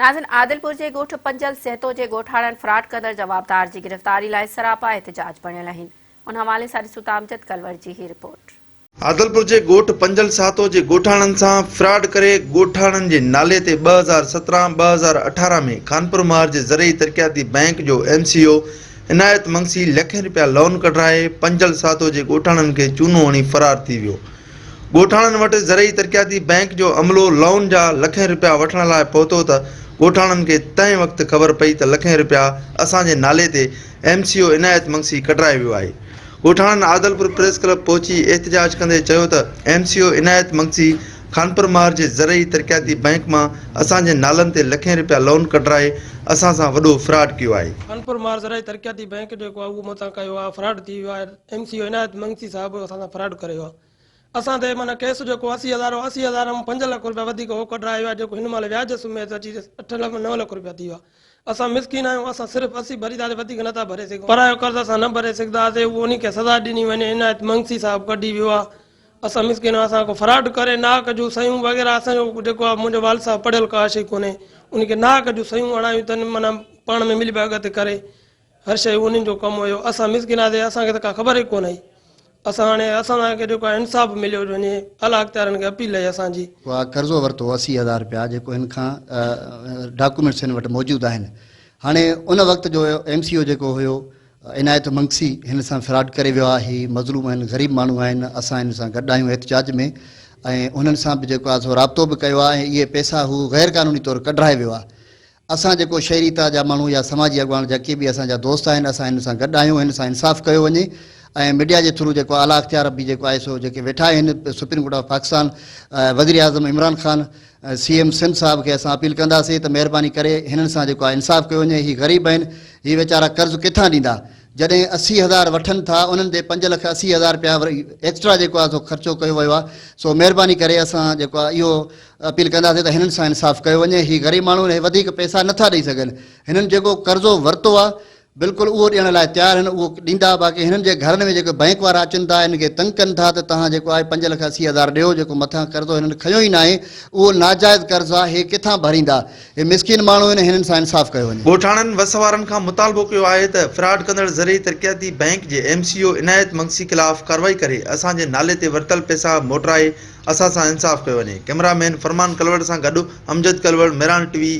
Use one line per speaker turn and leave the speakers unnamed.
ناظرين عادلپور جي ڳوٺ پنجل سهتو جي ڳوٺاڻن فراڊ ڪندڙ جوابدار جي گرفتاري لاء سراپا احتجاج بڻيل آهن ان حوالي سان ڏسون ٿا امجد ڪلوڙ جي هي رپورٽ.
عادلپور جي ڳوٺ پنجل سهتو جي ڳوٺاڻن سان فراڊ ڪري ڳوٺاڻن جي نالي تي 2017 2018 ۾ خانپور مهر جي زرعي ترقياتي بئنڪ جو ايم سي او عنايت منگسي لکين رپيا لون ڪڍرائي پنجل سهتو جي ڳوٺاڻن کي چونو هڻي فرار ٿي ويو. ڳوٺاڻن وٽ زرعي ترقياتي بئنڪ جو عملو لون جا لکين رپيا وٺڻ لاء پهتو ته ڳوٺاڻن کي تنهن وقت خبر پئي ته لکين رپيا اسان جي نالي تي M C O Inayat Mangsi ڪڍرائي ويو آهي. ڳوٺاڻن عادلپور پريس ڪلب پهچي احتجاج ڪندي چيو ته M C O Inayat Mangsi Khanpur Mahar جي زرعي ترقياتي بئنڪ مان اسان جي نالن تي لکين رپيا لون ڪڍرائي اسان سان وڏو فراڊ ڪيو آهي.
خانپور مهر زرعي ترقياتي بئنڪ جيڪو آهي اهو مون سان ڪيو آهي فراڊ ٿي ويو آهي M C O Inayat Mangsi صاحب اسان سان فراڊ ڪري ويو آهي. اسان تي معنيٰ ڪيس جيڪو 80 هزار هو 80 هزار مان پنج لک روپيا وڌيڪ هو ڪڍرايو ويو آهي جيڪو هن مهل وياج سميت اچي اٺ لک نو لک روپيا ٿي ويو آهي اسان مسڪين آهيون اسان صرف 80 ڀرينداسين وڌيڪ نٿا ڀري سگهون پرايو قرض اسان نه ڀري سگهنداسين اهو انهي کي سزا ڏني وڃي عنايت منگسي صاحب ڪڍي ويو آهي اسان مسڪين آهيون اسان کان فراڊ ڪري ناحق جون صحيحون وغيره اسان جو جيڪو آهي منهنجو والد صاحب پڙهيل ڪا شيء ڪونهي انهي کي ناحق جون صحيحون هڻايون اٿن معنيٰ پاڻ ۾ ملي ڀڳت ڪري هر شيء انهن جو ڪم هيو. اسان مسڪين آهيون اسان کي ته ڪا خبر ئي ڪونه هئي. اسان هاڻي اسان کي جيڪو آهي انصاف مليو وڃي اعليٰ اختيارين کي اپيل آهي اسان جي.
اها قرضو ورتو 80 هزار رپيا جيڪو هن کان ڊاڪومينٽس هن وٽ موجود آهن. هاڻي ان وقت جو ايم سي او جيڪو هيو عنايت منگسي هن سان فراڊ ڪري ويو آهي. هي مظلوم آهن غريب ماڻهو آهن اسان هن سان گڏ آهيون احتجاج ۾ ۽ انهن سان به جيڪو آهي سو رابطو به ڪيو آهي ۽ اهي پئسا هو غير قانوني طور ڪڍرائي ويو آهي. اسان جيڪو شهري اتحاد جا ماڻهو يا سماجي اڳواڻ جيڪي به اسان جا دوست آهن اسان هن سان گڏ آهيون هن سان انصاف ڪيو وڃي ۽ ميڊيا جي ٿرو جيڪو اعليٰ اختيار به جيڪو آهي سو جيڪي ويٺا آهن سپريم ڪورٽ آف پاڪستان وزير اعظم عمران خان سي ايم سنڌ صاحب کي اسان اپيل ڪنداسين ته مهرباني ڪري هنن سان جيڪو آهي انصاف ڪيو وڃي هي غريب آهن هي ويچارا قرض ڪٿان ڏيندا جڏهن 80 هزار وٺن ٿا انهن تي 5 لک 80 هزار رپيا وري ايڪسٽرا جيڪو آهي سو خرچو ڪيو ويو آهي سو مهرباني ڪري اسان جيڪو آهي اهو اپيل ڪنداسين ته هنن سان انصاف ڪيو وڃي هي غريب ماڻهو آهن هي وڌيڪ پئسا نٿا ڏئي سگهن هنن جيڪو قرضو ورتو آهي بلڪل اهو ڏيڻ لاء تيار آهن اهو ڏيندا باقي هنن جي گهرن ۾ جيڪي بئنڪ وارا اچن ٿا هنن کي تنگ ڪن ٿا ته توهان جيڪو آهي 5 لک 80 هزار ڏيو جيڪو مٿان قرضو هنن کنيو ئي ناهي اهو ناجائز قرض آهي هي ڪٿان ڀريندا هي مسڪين ماڻهو آهن هنن سان انصاف ڪيو وڃي.
ڳوٺاڻن وس وارن کان مطالبو ڪيو آهي ته فراڊ ڪندڙ زرعي ترقياتي بئنڪ جي ايم سي او عنايت منگسي خلاف ڪارروائي ڪري اسان جي نالي تي ورتل پئسا موٽرائي اسان سان انصاف ڪيو وڃي ڪئميرا مين فرمان ڪلوڙ سان گڏ امجد ڪلوڙ مهراڻ ٽي وي.